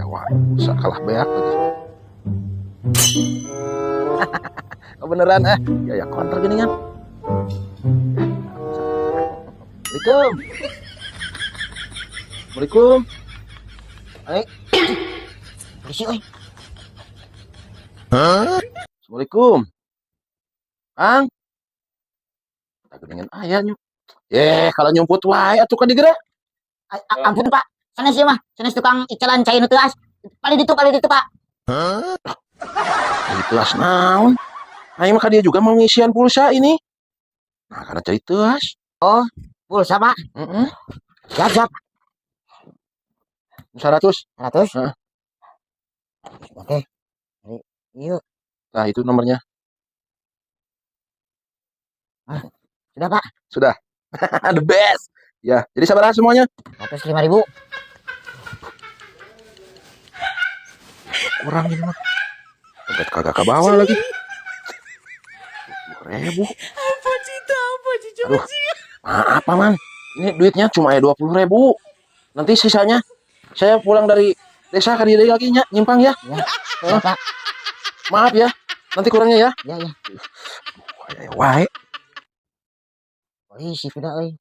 Wah, bisa kalah beak lagi. Kebeneran eh. Ya ya konter gini kan. Assalamualaikum. Assalamualaikum. Ayo. Polisi euy. Assalamualaikum. Kang. Tak geningan aya nyuk. Eh, kalau nyumput wae atuh ka digerak. Ampun, Pak. Sanes ieu mah, sanes tukang icalan cai nu teuas. Palih ditu, Pak. Cai teuas naon? Aing mah ka dia juga mau ngisian pulsa ini. Nah, karena cai teuas. Oh, pulsa, Pak. Heeh. Siap, siap. 100. 100. Heeh. Oke. Yuk. Nah, itu nomornya. Ah, sudah, Pak. Sudah. The best. Ya, jadi sabaraha semuanya? 105.000. Kurang ini mah. Dompet kagak ke bawah lagi. 20.000. Aduh, maaf, Paman. Ini duitnya cuma ya 20.000. Nanti sisanya saya pulang dari desa ke dia lagi nya, nyimpang ya. Ya, ya, Pak. Maaf ya. Nanti kurangnya ya. Ya, ya. Wae, wae. Polisi sudah euy.